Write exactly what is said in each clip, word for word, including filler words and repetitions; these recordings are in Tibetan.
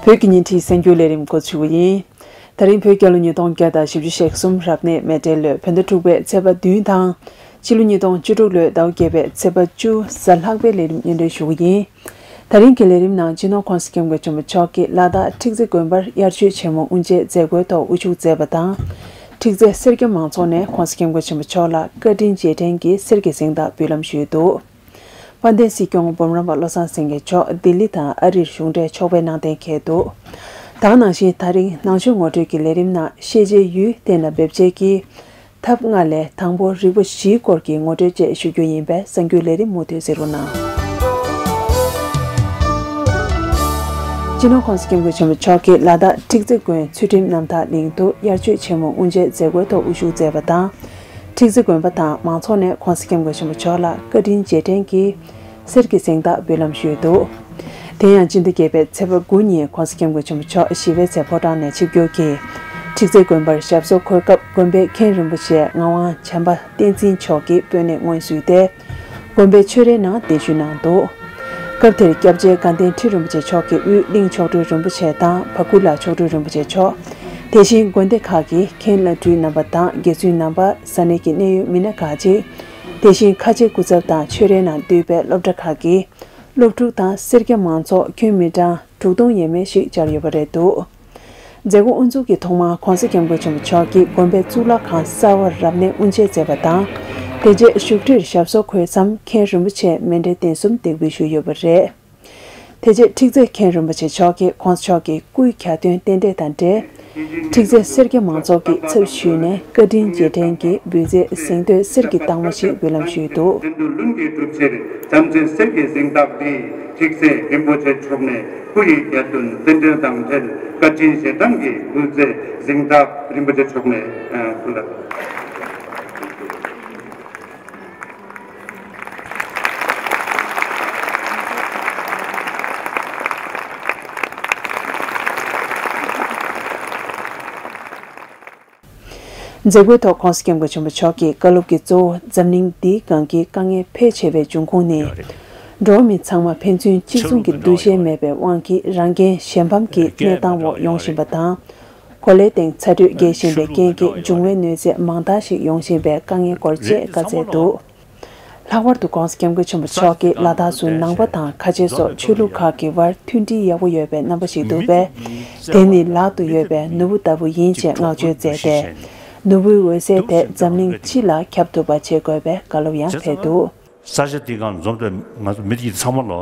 བོད་ཀྱི་ཉིན་བྲིས་གསར་འགྱུར་ལས་རིམ་འགོ་ཚུགས་པ་ཡིན། ད་རིང་བོད་རྒྱལ་ལོ་ཉིས་སྟོང་བརྒྱ་དང་བཞི་བཅུ་ཞེ་གསུམ་རབ་གནས་མེ་སྤྲེལ་ལོའི་བོད་ཟླ་དྲུག་པའི་ཚེས་པ་བདུན་དང་། ཕྱི་ལོ་ཉིས་སྟོང་བཅུ་དྲུག་ལོའི་ཟླ་བ་བརྒྱད་པའི་ཚེས་པ་བཅུ་གཟའ་ལྷག་པའི་ལས་རིམ་སྙན་སྒྲོན་ཞུ་གི་ཡིན། ད་རིང་གི་ལས་རིམ་ནང་སྤྱི་ནོར་༸གོང་ས་༸སྐྱབས་མགོན་ཆེན་པོ་མཆོག་གིས་ལ་དྭགས་ཁྲིག་རྩེ་དགོན་པར་དབྱར་ཆོས་ཆེན་མོ་དབུ་འབྱེད་མཛད་སྒོའི་ཐོག་དབུ་བཞུགས་མཛད་པ་དང་། ཁྲིག་རྩེ་སེར་སྐྱ་མང་ཚོགས་ནས་༸གོང་ས་༸སྐྱབས་མགོན་ཆེན་པོ་མཆོག་ལ་བཀའ་དྲིན་རྗེས་དྲན་གྱི་གསེར་གྱི་གཟེངས་རྟགས་འབུལ་ལམ་ཞུས་འདུག། དཔལ་ལྡན་སྲིད་སྐྱོང་འབུམ་རམས་པ་བློ་བཟང་སེང་གེ་མཆོག་ལྡི་ལི་དང་ཨ་རིར་གཞུང་འབྲེལ་ཕྱོགས་ཕེབས་གནང་གཏན་འཁེལ་འདུག། ད་ག་ནང་བཞིན་ད་རིང་ནང་ཆོས་ངོ་སྤྲོད་ཀྱི་ལས་རིམ་ནང་ཤེས་བྱའི་ཡུལ་གཏན་ལ་འབེབས་བྱེད་ཀྱི་ཐབས་ལྔ་ལས་དང་པོ་རིག་པ་བཞིའི་སྐོར་གྱི་ངོ་སྤྲོད་བཅས་ཞུ་རྒྱུ་ཡིན་པས་གསར་འགྱུར་ལས་རིམ་མུ་མཐུད་གཟིགས་རོགས་གནང་། སྤྱི་ནོར་༸གོང་ས་༸སྐྱབས་མགོན་ཆེན་པོ་མཆོག་གིས་ལ་དྭགས་ཁྲིག་རྩེ་དགོན་ཚུལ་ཁྲིམས་རྣམ་ཐར་གླིང་དུ་དབྱར་ཆོས་ཆེན་མོ་དབུ་འབྱེད་མཛད་སྒོའི་ཐོག་དབུ་བཞུགས་མཛད་པ་དང་། ཁྲིག་རྩེ་དགོན་པ་དང་མང་ཚོགས་ནས་༸གོང་ས་༸སྐྱབས་མགོན་ཆེན་པོ་མཆོག་ལ་བཀའ་དྲིན་རྗེས་དྲན་གྱི་གསེར་གྱི་གཟེངས་རྟགས་འབུལ་ལམ་ཞུས་འདུག། དེ་ཡང་སྤྱི་ཟླ་བརྒྱད་པའི་ཚེས་པ་དགུ་ཉིན་༸གོང་ས་༸སྐྱབས་མགོན་ཆེན་པོ་མཆོག་ཞི་བའི་ཚལ་ཕོ་བྲང་ནས་ཆིབས་བསྒྱུར་གྱིས་ཁྲིག་རྩེ་དགོན་པར་ཞབས་སོར་འཁོད་སྐབས་དགོན་པའི་མཁན་རིན་པོ་ཆེ་ངག་དབང་བྱམས་པ་བསྟན་འཛིན་མཆོག་གིས་སྤོས་སྣེ་སྔོན་བསུས་ཏེ། དགོན་པའི་ཆོས་རའི་ནང་གདན་ཞུ་གནང་འདུག། སྐབས་དེར་སྐྱབས་རྗེ་དགའ་ལྡན་ཁྲི་རིན་པོ་ཆེ་མཆོག་གིས་དབུས་གླིང་མཆོག་སྤྲུལ་རིན་པོ་ཆེ་དང་བ་ཀུ་ལ་མཆོག་སྤྲུལ་རིན་པོ་ཆེ་མཆོག། དེ་བཞིན་དགོན་སྡེ་ཁག་གི་མཁན་བླ་སྤྲུལ་རྣམ་པ་དང་དགེ་བཙུན་རྣམ་པ། ས་གནས་ཀྱི་གནད་ཡོད་མི་སྣ་ཁག་ཅིག། དེ་བཞིན་ཁ་ཆེ་སྐུ་ཚབ་དང་ཆོས་རའི་ནང་འདུས་པའི་སློབ་གྲྭ་ཁག་གི་སློབ་ཕྲུག་དང་སེར་སྐྱ་མང་ཚོགས་ཁྱོན་མི་གྲངས་དྲུག་སྟོང་ཡས་མས་ཤིག་བཅར་ཡོད་པ་རེད་འདུག། མཛད་སྒོ་དབུ་འཛུགས་ཀྱི་ཐོག་མར་༸གོང་ས་༸སྐྱབས་མགོན་ཆེན་པོ་མཆོག་གིས་དགོན་པའི་གཙུག་ལག་ཁང་གསར་པར་རབ་གནས་དབུ་འབྱེད་མཛད་པ་དང་། དེ་རྗེས་བཞུགས་ཁྲིར་ཞབས་སོར་འཁོད་མཚམས་མཁན་རིན་པོ་ཆེ་མཎྜལ་རྟེན་གསུམ་འདེགས་འབུལ་ཞུས་ཡོད་པ་རེད། དེ་རྗེས་ཁྲིག་རྩེ་མཁན་རིན་པོ་ཆེ་མཆོག་གིས་༸གོང་ས་མཆོག་གི་སྐུའི་གྱ་སྟོན་རྟེན་འབྲེལ་དང་འབྲེལ། ཁྲིག་རྩེ་སེར་སྐྱ་མང་ཚོགས་ཀྱི་ཚབ་ཞུས་ནས་བཀའ་དྲིན་རྗེས་དྲན་གྱི་འབུལ་རྫས་གཟེངས་བསྟོད་གསེར་གྱི་རྟགས་མ་ཞིག་འབུལ་ལམ་ཞུས་འདུག། ལྷུན་གྱིས་གྲུབ་ཕྱིར་བྱམས་བརྩེའི་གསེར་གྱི་གཟེངས་རྟགས་འདི་ཁྲིག་རྩེ་རིན་པོ་ཆེ་མཆོག་ནས་སྐུ་ཡི་གྱ་སྟོན་རྟེན་འབྲེལ་དང་འབྲེལ་བཀའ་དྲིན་རྗེས་དྲན་གྱི་འབུལ་རྫས་གཟེངས་རྟགས་རིན་པོ་ཆེ་མཆོག་ནས་ཕུལ་ལ། མཛད་སྒོའི་ཐོག་༸གོང་ས་༸སྐྱབས་མགོན་ཆེན་པོ་མཆོག་གིས་བཀའ་སློབ་ཀྱི་གཙོ་བོ་འཛམ་གླིང་འདིའི་སྒང་གི་དཀའ་ངལ་འཕེལ་ཆེ་བའི་འབྱུང་ཁུངས་ནི། འགྲོ་བ་མི་ཚང་མ་ཕན་ཚུན་གཅིག་མཚུངས་ཀྱི་འདུ་ཤེས་མེད་པའི་དབང་གིས་རང་རྒྱལ་གཞན་ཕམ་གྱི་གནས་སྟངས་འོག་ཡོང་བཞིན་པ་དང་། གོ་ལའི་སྟེང་ཚ་དྲོད་རྒྱས་བཞིན་པའི་རྐྱེན་གྱིས་འབྱུང་བའི་གནོད་འཚེ་མང་དག་ཞིག་ཡོང་བཞིན་པའི་དཀའ་ངལ་སྐོར་བཅས་བཀའ་སྩལ་འདུག། ལྷག་པར་དུ་༸གོང་ས་༸སྐྱབས་མགོན་ཆེན་པོ་མཆོག་གིས་ལ་དྭགས་སུ་ནང་པ་དང་ཁ་ཆེ་སོགས་ཆོས་ལུགས་ཁག་གི་དབར་མཐུན་སྒྲིལ་ཡག་པོ་ཡོད་པའི་རྣམ་པ་ཞིག་འདུག་པས། དེ་ནི་ལག་ཏུ་ཡོད་པའི་ནོར་བུ་ལྟ་བུ་ཡིན་ཞེས་བསྔགས་བརྗོད་མཛད་དེ། ནོར་བུའི་འོད་ཟེར་དེ་འཛམ་གླིང་སྤྱི་ལ་ཁྱབ་ཐུབ་པ་བྱེད་དགོས་པའི་བཀའ་སློབ་ཡང་ཕེབས་འདུག། ས་ཆ་འདི་སྒང་འཛོམས་པའི་ང་ཚོ་མི་དེ་ཚང་མ་ལོ།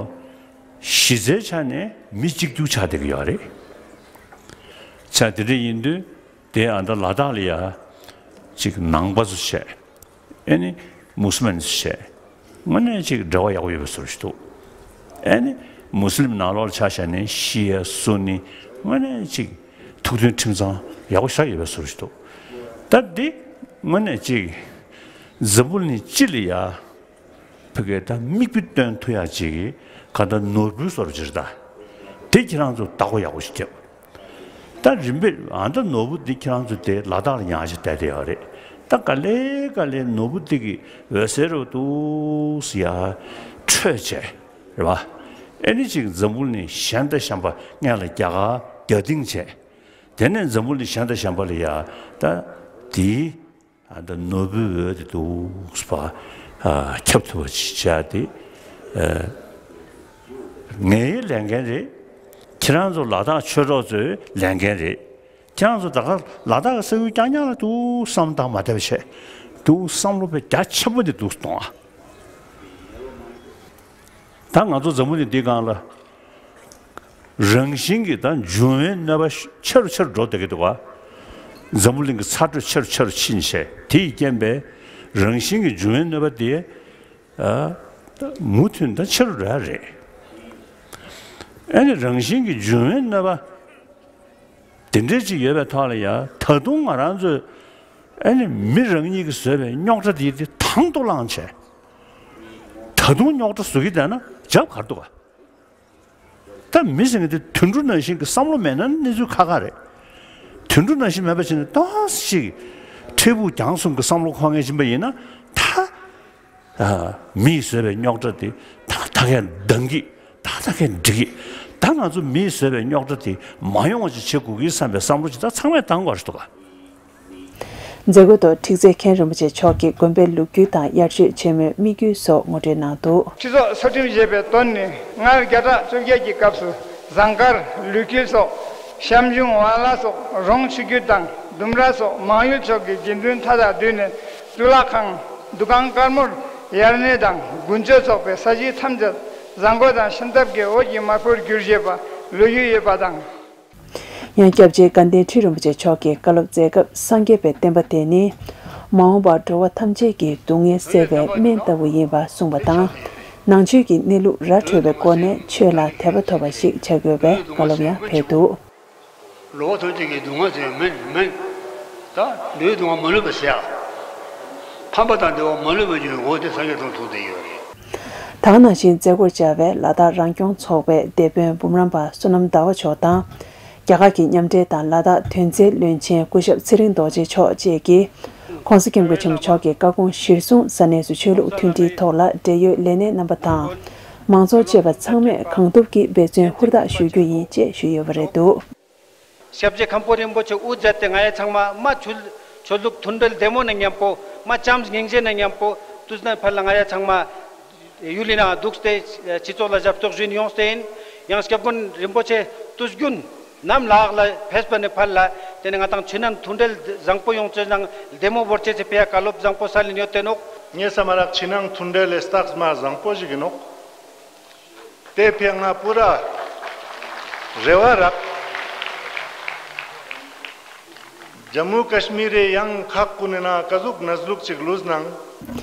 གཞི་རྩའི་ཆ་ནས་མི་གཅིག་གྱུར་ཆགས་བསྡད་ཀྱི་ཡོད་རེད། ཆ་དེ་འདྲ་ཡིན་དུས་དེ་ཨ་ད་ལ་དྭགས་ལ་ཡ་ཅིག་ནང་པ་ཚོ་བྱས། ཨེ་ནི་མུ་སི་ལིམ་ཚོ་བྱས། དངོས་གནས་ཅིག་འབྲེལ་བ་ཡག་པོ་ཡོད་པའི་བཟོ་འདྲ་ཞིག་འདུག། ཨེ་ནི་མུ་སི་ལིམ་ནང་ལོགས་ལ་ཆ་བཞག་ནས་ཤི་ཡ་སུ་ནི་དངོས་གནས་ཅིག་ཐུགས་མཐུན་ཁྲིམས་གཙང་ཡག་པོ་ཞེ་དྲག་ཡོད་པའི་བཟོ་འདྲ་ཞིག་འདུག། ད་འདི་དངོས་གནས་ཅིག་འཛམ་བུ་གླིང་སྤྱི་ལ་ཡ། ཕ་གིར་ད་མིག་དཔེ་སྟོན་ཐུབ་ཡག་ཅིག་ག་ད་ནོར་བུའི་བཟོ་འདྲ་ཅིག་རེད་ད། དེ་ཁྱེད་རང་ཚོ་བདག་པོ་ཡག་པོ་ཞིག་རྒྱབ། ད་རིམ་པས་ཨ་ད་ནོར་བུ་འདི་ཁྱེད་རང་ཚོ་དེ་ལ་དྭགས་ལ་ཉར་ཞིག་བསྡད་བསྡད་ཡོད་རེད། ད་ག་ལེ་ག་ལེ་ནོར་བུ་འདི་གི་འོད་ཟེར་རུ་འདུག་སེ་ཡར་འཕྲོས་བྱས་རེད་བ། ཨེ་ནི་ཅིག་འཛམ་བུ་གླིང་གཞན་དང་གཞན་པ་སྔོན་ལ་རྒྱ་གར་རྒྱ་ལྡིང་བྱས། དེ་ནས་འཛམ་བུ་གླིང་གཞན་དང་གཞན་པ་ལ་ཡ་ད་དེའི། ཨ་ད་ནོར་བུའི་འོད་དེ་འདུག་པ། ཨ་ཁྱབ་ཐུབ་པ་ཅིག་བྱ་དེ། ཨ་ངའི་ལས་འགན་རེད། ཁྱེད་རང་ཚོ་ལ་དྭགས་ཆོས་གྲོགས་ཚོའི་ལས་འགན་རེད། ཁྱེད་རང་ཚོ་ད་ག་ལ་དྭགས་ཀྱི་ས་ཁུལ་རྐྱང་རྐྱང་ལ་འདུག་བསམ་བློ་བཏང་མ་བསྡད་པ་བྱས། འདུག་བསམ་བློ་དཔེ་རྒྱ་ཆེན་པོ་འདི་འདུག་གཏོང་ཨ། ད་ང་ཚོ་འཛམ་བུ་གླིང་འདི་སྒང་ལ། རང་བཞིན་གྱིས་ད་འབྱུང་བའི་གནོད་པ་ཆེ་རུ་ཆེ་རུ་འགྲོ་བསྡད་ཀྱི་འདུག་ག། འཛམ་བུ་གླིང་གི་ཚ་དྲོད་ཆེ་རུ་ཆེ་རུ་ཕྱིན་བྱས་དེ་ཡི་རྐྱེན་པས་རང་བཞིན་གྱིས་འབྱུང་བའི་གནོད་པ་དེ་ཨ་མུ་མཐུད་ད་ཆེ་རུ་འགྲོ་ཡ་རེད། ཨ་ནི་རང་བཞིན་གྱིས་འབྱུང་བའི་གནོད་པ་དེ་འདྲས་ཅིག་ཡོད་པའི་ཐོག་ལ་ཡ་ད་དུང་ང་རང་ཚོས་ཨ་ནི་མི་རང་ཉིད་ཀྱིས་བཟོས་པའི་རྙོག་དྲ་དེ་དེ་དང་དུ་བླངས་བྱས་ད་དུང་རྙོག་དྲ་བཟོ་གི་བསྡད་ན་རྒྱབ་ག་རེ་འདུག་ག། ད་མི་ཟེར་མཁན་དེ་དུད་འགྲོ་ནང་བཞིན་གྱི་བསམ་བློ་མེད་ན་གནས་ཚུལ་ཁག་ཁག་རེད། དུད་འགྲོ་ནང་བཞིན་མེད་པ་བྱས་ནས་ཏོག་ཙམ་ཅིག་འཕྲལ་ཕུགས་རྒྱང་གསུམ་གྱི་བསམ་བློ་འཁོར་མཁན་ཡིན་པ་ཡིན་ན་ད། ཨ་མིས་བཟོས་པའི་རྙོག་དྲ་དེ་ད་ད་གས་འདང་གི་ད་ད་གས་འགྲིག་གི་ ད་ང་ཚོ་མིས་བཟོས་པའི་རྙོག་དྲ་དེ་མ་ཡོང་བ་ཅིག་བྱེད་དགོས་ཀྱི་བསམ་པའི་བསམ་བློ་ཅིག་ད་ཚང་མས་བཏང་དགོས་རེད་འདུག་ག། མཛད་སྒོའི་ཐོག་ཁྲི་རྩེ་མཁན་རིན་པོ་ཆེ་མཆོག་གིས་དགོན་པའི་ལོ་རྒྱུས་དང་དབྱར་ཆོས་ཆེན་མོའི་དམིགས་ཡུལ་སོགས་ངོ་སྤྲོད་གནང་འདུག། སྤྱི་ཚོགས་སོ་བགྲེམས་བྱེད་པའི་དོན་ནི། སྔར་བརྒྱ་ཕྲག་བཅོ་བརྒྱད་ཀྱི་སྐབས་སུ་ཟངས་དཀར་ལུས་དཀྱིལ་སོགས་བྱམས་ཆུང་ཝང་ལ་སོགས་རོང་ཆུ་རྒྱུད་དང་ལྡུམ་ར་སོགས་མང་ཡུལ་ཕྱོགས་ཀྱི་དགེ་འདུན་མཐའ་དག་བསྡུས་ནས་གཙུག་ལག་ཁང་། འདུ་ཁང་དཀར་མོར་དབྱར་གནས་དང་དགུན་མཆོད་སོགས་པའི་ས་གཞི་ཐམས་ཅད་ཟངས་ཀོ་དང་ཤམ་ཐབས་ཀྱི་འོད་ཀྱི་དམར་པོར་གྱུར་ཅེས་པ་ལོ་རྒྱུས་ཡོད་པ་དང་། ཡང་སྐྱབས་རྗེ་དགའ་ལྡན་ཁྲི་རིན་པོ་ཆེ་མཆོག་གིས་བཀའ་སློབ་སྩལ་སྐབས། སངས་རྒྱས་པའི་བསྟན་པ་དེ་ནི་མ་འོངས་པར་འགྲོ་བ་ཐམས་ཅད་ཀྱི་སྡུག་བསྔལ་སེལ་བའི་སྨན་ལྟ་བུ་ཡིན་པ་གསུངས་པ་དང་། ནང་ཆོས་ཀྱི་གནས་ལུགས་ར་འཕྲོད་པའི་སྒོ་ནས་ཆོས་ལ་དད་པ་ཐོབ་པ་ཞིག་བྱ་དགོས་པའི་བཀའ་སློབ་ཡང་ཕེབས་འདུག། འགྲོ་བ་ཐམས་ཅད་ཀྱི་སྡུག་བསྔལ་སེལ་བའི་སྨན། སྨན། ད་འགྲོ་བའི་སྡུག་བསྔལ་མ་ལུས་པ་སེལ་ཡ། ཕམ་པ་དང་བདེ་བ་མ་ལུས་པ་འབྱུང་བའི་སྒོ་དེ་སངས་རྒྱས་དང་ཐུག་བསྡད་ཡོད་རེད། ད་ག་ནང་བཞིན་མཛད་སྒོར་བཅར་བའི་ལ་དྭགས་རང་སྐྱོང་ཚོགས་པའི་སྡེ་དཔོན་འབུམ་རམས་པ་བསོད་ནམས་ཟླ་བ་མཆོག་དང་། རྒྱ་གར་གྱི་མཉམ་འབྲེལ་དང་ལ་དྭགས་དོན་ཚན་བློན་ཆེན་སྐུ་ཞབས་ཚེ་རིང་རྡོ་རྗེ་མཆོག་བཅས་ཀྱིས། ྋགོང་ས་ྋསྐྱབས་མགོན་ཆེན་པོ་མཆོག་གི་བཀའ་དགོངས་གཞིར་བཟུང་ས་གནས་སུ་ཆོས་ལུགས་མཐུན་སྒྲིལ་ཐོག་ལ་འབྲེལ་ཡོད་ལས་སྣེ་རྣམ་པ་དང་། མང་ཚོགས་བཅས་པ་ཚང་མས་གང་ཐུབ་ཀྱིས་འབད་བརྩོན་ཧུར་ཐག་ཞུ་རྒྱུ་ཡིན་ཅེས་ཞུས་ཡོད་པ་རེད་འདུག། སྐྱབས་རྗེ་མཁན་པོ་རིན་པོ་ཆེ་དབུ་མཛད་དེ་ང་ཡ་ཚང་མ་མ་ཆོས་ཆོས་ལུགས་མཐུན་སྒྲིལ་བདེ་མོ་ནས་མཉམ་པོ་མ་བྱམས་སྙིང་རྗེ་ནས་མཉམ་པོ་དུས་ནས་ཕར་ལ་ང་ཡ་ཚང་མ་ཡུལ་ལི་ནང་འདུག་སྟེ་སྤྱི་ཚོགས་ལ་ཞབས་ཏོག་ཞུས་ཡོང་སྟེ་ཡིན། ཡང་སྐྱབས་མགོན་རིན་པོ་ཆེ་དུས་རྒྱུན་ནམ་ལགས་ལ་ཕེབས་པ་ནས་ཕར་ལ་དེ་ནས་ང་དང་ཕྱི་ནང་མཐུན་སྒྲིལ་བཟང་པོ་ཡོང་ཚེ་ནང་བདེ་མོ་བོར་ཆེ་ཚེ་ཕེ་ཡ་བཀའ་སློབ་བཟང་པོ་ས་ལེན་ཡོད་དེ་ནོག། ངས་བསམ་མ་རག་ཕྱི་ནང་མཐུན་སྒྲིལ་ལས་རྟགས་མ་བཟང་པོ་ཞིག་ཡིན་ནོག། དེ་ཕྱིར་ང་པུ་ར་རེ་བ་རག། ཇམ་མུ་ཀ་ཤི་མིར་རེ་ཡང་ཁག་ཀུན་ནི་ན་ཀ་ཟུག་ན་ཟུག་ཅིག་ལུས་ནང་།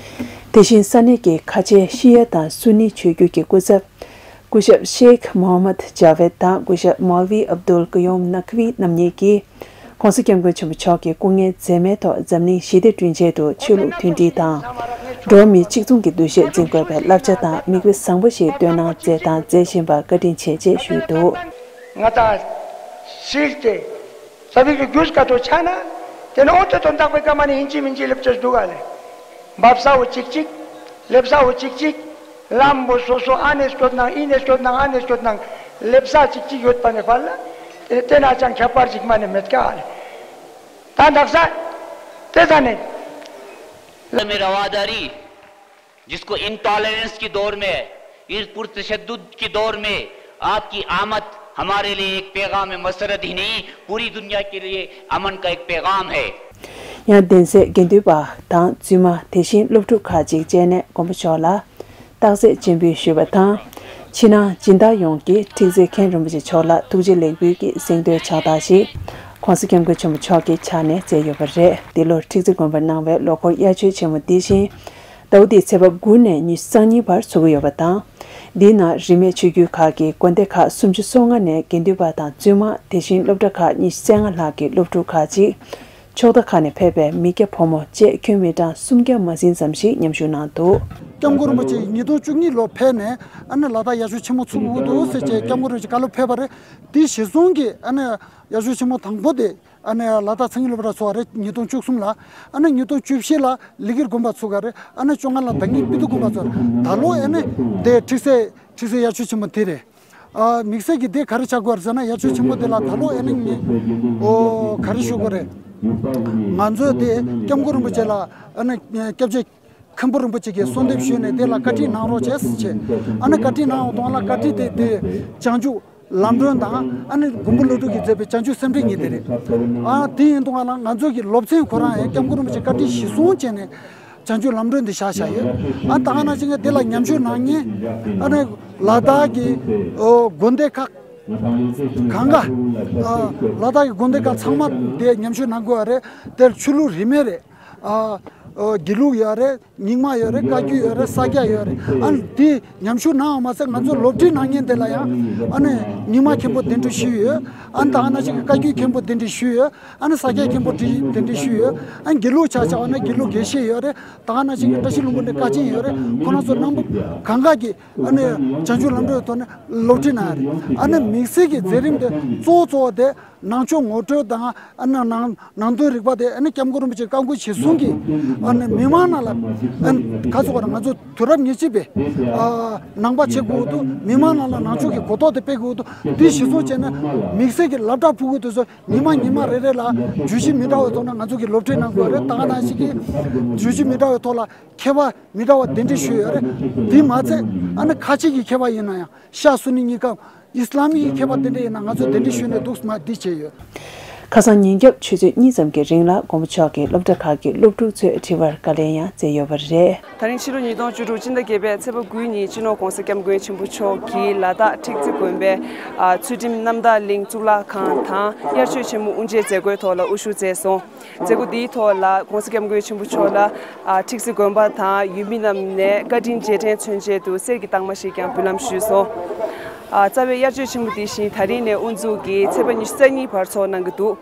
དེ་བཞིན་ས་གནས་ཀྱི་ཁ་ཆེ་ཤི་ཡ་དང་སུ་ནི་ཆོས་བརྒྱུད་ཀྱི་སྐུ་ཚབ་སྐུ་ཞབས་ཤེག་མོ་ཧམ་མད་ཇ་ཝེད་དང་སྐུ་ཞབས་མོལ་ཝི་ཨབ་དུལ་ཀུ་ཡོམ་ནག་ཝི་རྣམ་གཉིས་ཀྱིས། ྋགོང་ས་ྋསྐྱབས་མགོན་ཆེན་པོ་མཆོག་གི་སྐུ་ངལ་འཛེམས་མེད་ཐོག་འཛམ་གླིང་ཞི་བདེ་བསྐྲུན་ཆེད་དུ་ཆོས་ལུགས་མཐུན་སྒྲིལ་དང་། འགྲོ་བ་མིའི་གཅིག་མཚུངས་ཀྱི་འདུ་ཤེས་འཛིན་དགོས་པའི་བསླབ་བྱ་དང་མིག་དཔེ་བཟང་པོ་ཞིག་སྟོན་གནང་མཛད་དང་མཛད་བཞིན་པར་བཀའ་དྲིན་ཆེ་ཅེས་ཞུས་འདུག། ང་དང་ཤིག་སྟེ་ས་བིག་གི་རྒྱུས་ཀ་ཏོ་ཆ་ན་དེ་ནི་ཨོ་ཏོ་དོན་དག་པའི་ཀ་མ་ནི་ཡིན་གཅིག་མིན་གཅིག་ལེབ་ཅོས་འདུག་ག་ལེ། འབབ་ས་བོ་གཅིག་གཅིག་ལེབ་ས་བོ་གཅིག་གཅིག་ལམ་བུ་སོ་སོ་ཨ་ནེ་སྐྱོད་ནང་ཨི་ནེ་སྐྱོད་ནང་ཨ་ནེ་སྐྱོད་ནང་ལེབ་ས་གཅིག་གཅིག་ཡོད་པ་ནི་ཕར་ལ་དེ་ན་ཅང་ཁྱད་པར་ཅིག་མ་ནི་མེད་ཀ་ལེ། ད་འདག་ས་དེ་ས་ནི། عدم رواداری جس کو انٹالرنس کے دور میں، اس پرتشدد کے دور میں آپ کی آمد ہمارے لیے ایک پیغام مسرت ہی نہیں، پوری دنیا کے لیے امن کا ایک پیغام ہے۔ ཡང་གདན་སའི་དགེ་འདུན་པ་དང་བཙུན་མ་དེ་བཞིན་སློབ་ཕྲུག་ཁག་ཅིག་བཅས་ནས་མགོན་པོ་མཆོག་ལ་རྟག་རྩེད་སྤྱན་འབུལ་ཞུས་པ་དང་། ཕྱི་ནང་སྦྱིན་བདག་ཡོངས་ཀྱིས་ཁྲི་རྩེ་མཁན་རིན་པོ་ཆེ་མཆོག་ལ་ཐུགས་རྗེ་ལེགས་འབུལ་གྱི་གཟེངས་བསྟོད་ཕྱག་རྟགས་ཤིག་ྋགོང་ས་ྋསྐྱབས་མགོན་ཆེན་པོ་མཆོག་གི་ཕྱག་ནས་སྩལ་ཡོད་པ་རེད། འདི་ལོར་ཁྲི་རྩེ་དགོན་པར་གནང་བའི་ལོ་འཁོར་དབྱར་ཆོས་ཆེན་མོ་འདི་བཞིན་ཟླ་བ་འདིའི་ཚེས་པ་དགུ་ནས་ཉི་ཤུ་རྩ་གཉིས་བར་ཚུགས་ཀྱི་ཡོད་པ་དང་། འདིའི་ནང་རིས་མེད་ཆོས་བརྒྱུད་ཁག་གི་དགོན་སྡེ་ཁག་སུམ་ཅུ་སོ་ལྔ་ནས་དགེ་འདུན་པ་དང་བཙུན་མ་དེ་བཞིན་སློབ་གྲྭ་ཁག་ཉི་ཤུ་རྩ་ལྔ་ལྷག་གི་སློབ་ཕྲུག་ཁག་ཅིག་ཕྱོགས་མཐའ་ཁག་ནས་ཕེབས་པའི་མི་སྐྱ་ཕོ་མོ་བཅས་ཁྱོན་མི་གྲངས་སུམ་བརྒྱ་མ་ཟིན་ཙམ་ཞིག་མཉམ་ཞུགས་གནང་འདུག། སྐྱབས་མགོན་རིན་པོ་ཆེ་ཉིས་སྟོང་བཅུ་གཉིས་ལོ་ཕེབས་ནས་ཨ་ནི་ལ་དྭགས་དབྱར་ཆོས་ཆེན་མོ་ཚུགས་ཀྱི་འདུག་ཟེར་བྱས་སྐྱབས་མགོན་རིན་པོ་ཆེ་བཀའ་སློབ་ཕེབས་པ་རེད། དེའི་གཞིར་བཟུང་གིས་ཨ་ནི་དབྱར་ཆོས་ཆེན་མོ་དང་པོ་དེ་ཨ་ནི་ལ་དྭགས་མཚན་ཉིད་སློབ་གྲྭ་ཚུགས་པ་རེད། ཉིས་སྟོང་བཅུ་གསུམ་ལ། ཨ་ནི་ཉིས་སྟོང་བཅུ་བཞི་ལ་ལི་ཀིར་དགོན་པ་ཚུགས་པ་རེད། ཨ་ནི་བཅོ་ལྔ་ལ་ཟླ་ཉིན་སྤི་ཏི་དགོན་པ་ཚུགས་པ་རེད། ད་ལོ་ཨ་ནི་དེ་ཁྲི་རྩེ་ཁྲི་རྩེ་དབྱར་ཆོས་ཆེན་མོ་དེ་རེད། ཨ་དམིགས་བསལ་གྱི་དེ་ག་རེ་ཆགས་ཀྱི་ཡོད་རེད་ཟེར་ན་དབྱར་ཆོས་ཆེན་མོ་དེ་ལ་ད་ལོ་ཨ་ནི་ངས་ཨོ་ག་རེ་ཞུ་དགོས་རེད། ང་ཚོས་དེ་སྐྱབས་མགོན་རིན་པོ་ཆེ་ལ་ཨ་ནི་སྐྱབས་རྗེ་མཁན་པོ་རིན་པོ་ཆེ་གིས་གསོལ་འདེབས་ཞུས་ནས་དེ་ལ་བཀའ་ཁྲིད་གནང་རོགས་བྱས་ཟེར་བྱས། ཨ་ནི་བཀའ་ཁྲིད་གནང་བ་དང་ལ་བཀའ་ཁྲིད་དེ་དེ་བྱང་ཆུབ་ལམ་སྒྲོན་དང་ཨ་ནི་མགོན་པོ་ཀླུ་སྒྲུབ་ཀྱིས་མཛད་པའི་བྱང་ཆུབ་སེམས་འགྲེལ་གཉིས་དེ་རེད། ཨ་དེ་ཡིན་དུས་ང་ལ་ང་ཚོ་གི་སློབ་ཚན་ཁོ་རང་ཡང་སྐྱབས་མགོན་རིན་པོ་ཆེ་བཀའ་དྲིན་གཞིར་བཟུང་བྱས་ནས་བྱང་ཆུབ་ལམ་སྒྲོན་འདི་བཞག་བཞག་ཡོད། ཨ་ད་ག་ནང་བཞིན་དེ་ལ་མཉམ་ཞུགས་གནང་མཁན་ཨ་ནི་ལ་དྭགས་ཀྱི་ཨོ་དགོན་སྡེ་ཁག་གང་ག་ཨ་ལ་དྭགས་ཀྱི་དགོན་སྡེ་ཁག་ཚང་མ་དེ་མཉམ་ཞུགས་གནང་དགོས་པ་རེད། དེར་ཆོས་ལུགས་རིས་མེད་རེད། ཨ་ཨོ་དགེ་ལུགས་ཡོད་རེད། རྙིང་མ་ཡོད་རེད། བཀའ་བརྒྱུད་ཡོད་རེད། ས་སྐྱ་ཡོད་རེད། ཨ་ནི་དེ་མཉམ་ཞུགས་གནང་བ་མ་ཟད་ང་ཚོ་སློབ་ཁྲིད་གནང་མཁན་དེ་ལ་ཡང་ཨ་ནི་རྙིང་མ་མཁན་པོ་གདན་དྲངས་ཞུས་ཡོད། ཨ་ནི་ད་ག་ནང་བཞིན་གྱི་བཀའ་བརྒྱུད་མཁན་པོ་གདན་འདྲེན་ཞུས་ཡོད། ཨ་ནི་ས་སྐྱ་མཁན་པོ་གདན་འདྲེན་ཞུས་ཡོད། ཨ་ནི་དགེ་ལུགས་ཆ་བཞག་པ་ན་དགེ་ལུགས་དགེ་བཤེས་ཡོད་རེད། ད་ག་ནང་བཞིན་གྱི་བཀྲ་ཤིས་ལྷུན་པོ་ནས་བཀའ་ཆེན་ཡོད་རེད། ཁོང་རྣམ་ཚོ་རྣམ་པ་གང་ག་གིས་ཨ་ནི་བྱང་ཆུབ་ལམ་འགྲོའི་ཐོག་ནས་སློབ་ཁྲིད་གནང་ཡོད་རེད། ཨ་ནི་དམིགས་བསལ་གྱི་མཛད་རིམ་དེ་གཙོ་བོ་གཙོ་བོ་དེ་ནང་ཆོས་ངོ་སྤྲོད་དང་། ཨ་ནི་ནང་ནང་དོན་རིག་པ་དེ་ཨ་ནི་སྐྱབས་མགོན་རིན་པོ་ཆེས་བཀའ་བསྒོ་གཞིར་བཟུང་གིས་ཨ་ནི་མི་མང་ནང་ལ་ཨ་ནི་ག་ཚོད་ང་ཚོ་དུས་རབས་ཉེར་གཅིག་པའི་ཨ་ནང་པ་བྱེད་དགོས་འདུག་མི་མང་ནང་ལ་ནང་ཆོས་ཀྱི་གོ་རྟོགས་དེ་སྤེལ་དགོས་འདུག་དེ་གཞིར་བཟུང་བྱས་ན་དམིགས་བསལ་གྱི་སློབ་གྲྭ་ཕྲུ་གུ་དེ་ཚོ་ཉི་མ་ཉི་མ་རེ་རེ་ལ་བརྗོད་གཞི་མི་འདྲ་བའི་ཐོག་ནས་ང་ཚོ་གིས་སློབ་ཁྲིད་གནང་དགོས་རེད། ད་ག་ནང་བཞིན་གྱི་བརྗོད་གཞི་མི་འདྲ་བའི་ཐོག་ལ་མཁས་པ་མི་འདྲ་བ་གདན་འདྲེན་ཞུས་ཡོད་རེད། དེ་མ་ཚད་ཨ་ནི་ཁ་ཆེ་གི་མཁས་པ་ཡིན་ན་ཡང་ཤ་སུ་ནི་གཉིས་ཀ་ཨིས་ལམ་གྱི་མཁས་པ་དེ་འདྲ་ཡིན་ན་ང་ཚོ་གདན་འདྲེན་ཞུས་ནས་འདུག་མ་འདི་བྱས་ཡོད། ཁ་སང་ཉིན་རྒྱབ་ཆུ་ཚོད་གཉིས་ཙམ་གྱི་རིང་ལ་མགོན་པོ་མཆོག་གིས་སློབ་གྲྭ་ཁག་གི་སློབ་ཕྲུག་ཚོའི་དྲི་བར་བཀའ་ལན་ཡང་བསྩལ་ཡོད་པ་རེད། ད་རིང་ཕྱི་ལོ་ཉིས་སྟོང་བཅུ་དྲུག་སྤྱི་ཟླ་བརྒྱད་པའི་ཚེས་པ་དགུའི་ཉིན་སྤྱི་ནོར་༧གོང་ས་༧སྐྱབས་མགོན་ཆེན་པོ་མཆོག་གིས་ལ་དྭགས་ཁྲིག་རྩེ་དགོན་པའི་ཨ་ཚུལ་ཁྲིམས་རྣམ་དག་གླིང་གཙུག་ལག་ཁང་དང་དབྱར་ཆོས་ཆེན་མོ་དབུ་འབྱེད་མཛད་སྒོའི་ཐོག་ལ་དབུ་བཞུགས་མཛད་སོང་། མཛད་སྒོ་འདིའི་ཐོག་ལ་༧གོང་ས་༧སྐྱབས་མགོན་ཆེན་པོ་མཆོག་ལ་ཨ་ཁྲིག་རྩེ་དགོན་པ་དང་ཡུལ་མི་རྣམས་ནས་བཀའ་དྲིན་རྗེས་དྲན་མཚོན་ཆེད་དུ་གསེར་གྱི་རྟགས་མ་ཞིག་ཀྱང་འབུལ་ལམ་ཞུས་སོང་། ཨ་རྩ་བའི་དབྱར་ཆོས་ཆེན་མོ་འདི་བཞིན་ད་རིང་ནས་དབུ་འཛུགས་ཀྱིས་ཚེས་པ་ཉི་ཤུ་རྩ་གཉིས་བར་འཚོགས་གནང་གི་འདུག་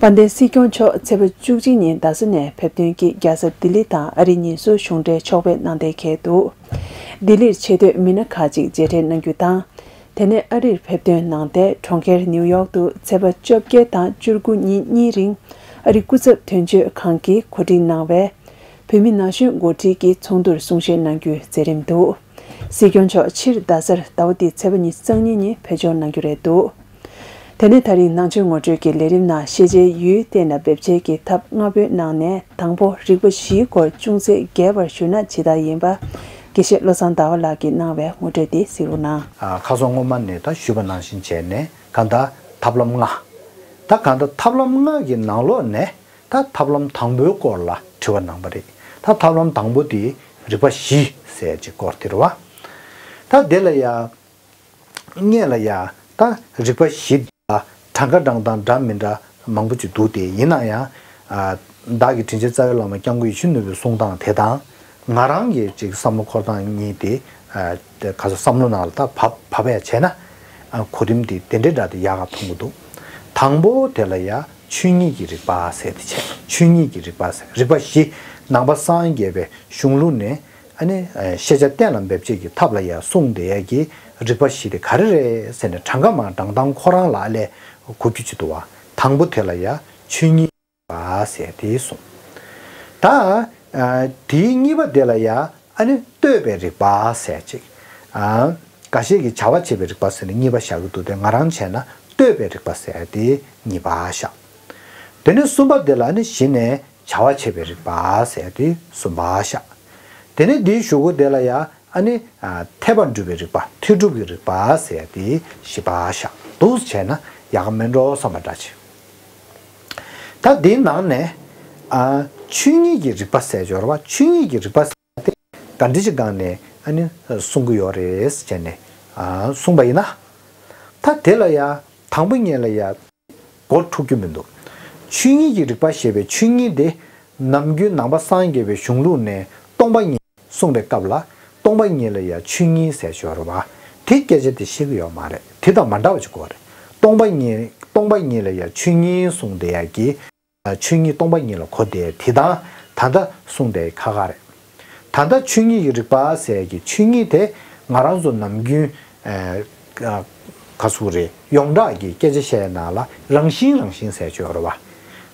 དཔལ་ལྡན་སྲིད་སྐྱོང་མཆོག་ཚེས་པ་བཅུ་གཅིག་ཉིན་རྡ་ས་ནས་ཕེབས་ཐོན་གྱིས་རྒྱལ་ས་ལྡི་ལི་དང་ཨ་རི་གཉིས་སུ་གཞུང་འབྲེལ་ཕྱོགས་ཕེབས་གནང་གཏན་འཁེལ་འདུག་ལྡི་ལིར་ཆེས་མཐོའི་མི་སྣ་ཁག་ཅིག་མཇལ་འཕྲད་གནང་རྒྱུ་དང་། དེ་ནས་ཨ་རིར་ཕེབས་ཐོན་གནང་སྟེ་གྲོང་ཁྱེར་ནིའུ་ཡོག་ཏུ་ཚེས་པ་བཅོ་བརྒྱད་དང་བཅུ་དགུ་ཉིན་གཉིས་རིང་ཨ་རི་སྐུ་ཚབ་དོན་གཅོད་ཁང་གིས་གོ་སྒྲིག་གནང་བའི་བོད་མི་ན་གཞོན་འགོ་ཁྲིད་ཀྱི་ཚོགས་འདུར་གསུང་བཤད་གནང་རྒྱུའི་མཛད་རིམ་འདུག་སྲིད་སྐྱོང་མཆོག་ཕྱིར་རྡ་སར་ཟླ་བ་འདིའི་ཚེས་པ་ཉི་ཤུ་རྩ་གཉིས་ཉིན་ཕེབས་འབྱོར་གནང་རྒྱུ་རེད་འདུག་དེ་ནས་ད་རིང་ནང་ཆོས་ངོ་སྤྲོད་ཀྱི་ལས་རིམ་ནང་ཤེས་བྱའི་ཡུལ་བལྟས་ན་འབེབས་འཆལ་གྱི་ཐབས་ལྔ་པོའི་ནང་ནས་དང་པོ་རིག་པ་བཞིའི་སྐོར་ཅུང་ཟད་རྒྱས་པར་ཞུས་ན་ཇི་ལྟར་ཡིན་པ། དགེ་བཤེས་བློ་བཟང་ཟླ་བ་ལགས་ཀྱིས་གནང་བའི་ངོ་སྤྲོད་དེ་གཟིགས་རོགས་གནང་། ཨ་ཁ་སང་སྔོན་མ་ནས་ད་ཞུས་པ་ནང་བཞིན་བྱས་ནས་གང་ལྟར་ཐབས་ལམ་ལྔ། ད་གང་ལྟར་ཐབས་ལམ་ལྔ་གི་ནང་ལོགས་ནས་ད་ཐབས་ལམ་དང་པོའི་སྐོར་ལ་དྲི་བ་གནང་པ་རེད། ད་ཐབས་ལམ་དང་པོ་དེ་རིག་པ་བཞི་ཟེར་གྱི་སྐོར་དེ་རེད་བ། ད་དེ་ལ་ཡ། སྔོན་ལ་ཡ་ད་རིག་པ་བཞི་ལ་གྲངས་ཀ་བགྲང་སྟངས་འདྲ་མི་འདྲ་མང་པོ་ཅིག་འདུག་སྟེ། ཡིན་ན་ཡང་ཨ་བདག་གིས་དྲིན་ཅན་རྩ་བའི་བླ་མ་སྐྱབས་མགོན་ཡིད་བཞིན་ནོར་བུའི་གསུང་སྟངས་དེ་དང་ང་རང་གི་ཅིག་བསམ་བློ་འཁོར་སྟངས་གཉིས་དེ་ཨ་ག་ཚོད་བསམ་བློ་ནང་ལ་ད་བབས་བབས་ཡ་བྱས་ན་ཨ་གོ་རིམ་དེ་དེ་འདྲའི་འདྲ་དེ་ཡག་ག་མཐོང་གི་འདུག་དང་པོ་དེ་ལ་ཡ་ཆོས་ཉིད་ཀྱི་རིག་པ་ཟེར་དེ་བྱས། ཆོས་ཉིད་ཀྱི་རིག་པ་ཟེར། རིག་པ་བཞི་ནང་པ་སངས་རྒྱས་པའི་གཞུང་ལུགས་ནས། ཨ་ནི་ཤེས་བྱ་གཏན་ལ་འབེབས་བྱེད་ཀྱི་ཐབས་ལ་ཡང་གསུངས་བསྡད་ཡ་གི་རིག་པ་བཞི་དེ་ག་རེ་རེད་ཟེར་ནས་གྲངས་ཀ་མར་བགྲང་སྟངས་ཁོ་རང་ལ་ཨ་ལས་གོ་རྒྱུ་ཅིག་འདུག་བ། དང་པོ་དེ་ལ་ཡང་ཆོས་ཉིད་པ་ཟེར་དེ་གསུངས། ད་ཨ་དེའི་གཉིས་པ་དེ་ལ་ཡང་ཨ་ནི་ལྟོས་པའི་རིག་པ་ཟེར་ཅིག་ཨ་འགའ་ཤས་ཀྱིས་བྱ་བ་བྱེད་པའི་རིག་པ་ཟེར་ནས་གཉིས་པ་བཞག་གི་འདུག་སྟེ། ང་རང་བྱས་ན་ལྟོས་པའི་རིག་པ་ཟེར་དེ་གཉིས་པ་བཞག་དེ་ནས་གསུམ་པ་དེ་ལ་ཨ་ནི་གཞི་ནས། བྱ་བ་བྱེད་པའི་རིག་པ་ཟེར་དེ་གསུམ་པ་བཞག་དེ་ནས་དེའི་གཞུག་གུ་དེ་ལ་ཡང་ཨ་ནི་ཨ་འཐད་པ་སྒྲུབ་པའི་རིག་པ། འཐད་སྒྲུབ་ཀྱི་རིག་པ་ཟེར་དེ་བཞི་པ་བཞག་འདུག་བྱས་ན་ཡག་ག་མེད་འགྲོ་བསམ་པ་འདྲ་ཆེ། ད་དེའི་ནང་ནས་ཨ་ཆོས་ཉིད་ཀྱི་རིག་པ་ཟེར་ཡོད་རེད་བ། ཆོས་ཉིད་ཀྱི་རིག་པ་ཟེར་དེ་ག་འདྲ་ཞིག་སྒང་ནས་ཨ་ནི་གསུང་གི་ཡོད་རེད་ཟེར་བྱས་ནས་ཨ་གསུངས་པ་ཡིན་ན། ད་དེ་ལ་ཡང་དང་པོ་ཉིད་ལ་ཡང་། མགོ་འཁྲུག་རྒྱུ་མི་འདུག་ཆོས་ཉིད་ཀྱི་རིག་པ་ཞེས་པའི་ཆོས་ཉིད་དེ་ནམ་རྒྱུན་ནང་པ་སངས་རྒྱས་པའི་གཞུང་ལུགས་ནས་སྟོང་པ་ཉིད་གསུངས་པའི་སྐབས་ལ་སྟོང་པ་ཉིད་ལ་ཡང་ཆོས་ཉིད་ཟེར་ཞོར་བ་དེ་སྐད་ཆ་དེ་ཤེས་ཀྱི་ཡོད་མ་རེད། དེ་དང་མ་འདྲ་བ་ཅིག་གོ་རེད། སྟོང་པ་ཉིད་སྟོང་པ་ཉིད་ལ་ཡང་ཆོས་ཉིད་གསུངས་བསྡད་ཡ་གི་ཆོས་ཉིད་སྟོང་པ་ཉིད་ལ་གོ་བསྡད་དེ་དང་ད་ལྟ་གསུངས་བསྡད་ཁ་ཁ་རེད། ད་ལྟ་ཆོས་ཉིད་ཀྱི་རིག་པ་ཟེར་གྱི་ཆོས་ཉིད་དེ་ང་རང་ཚོ་ནམ་རྒྱུན་ཨ་ག་ཟེར་རེད། ཡོངས་གྲགས་ཀྱི་སྐད་ཆ་བཤད་ནང་ལ་རང་བཞིན་རང་བཞིན་ཟེར་གྱི་ཡོད་རེད་བ།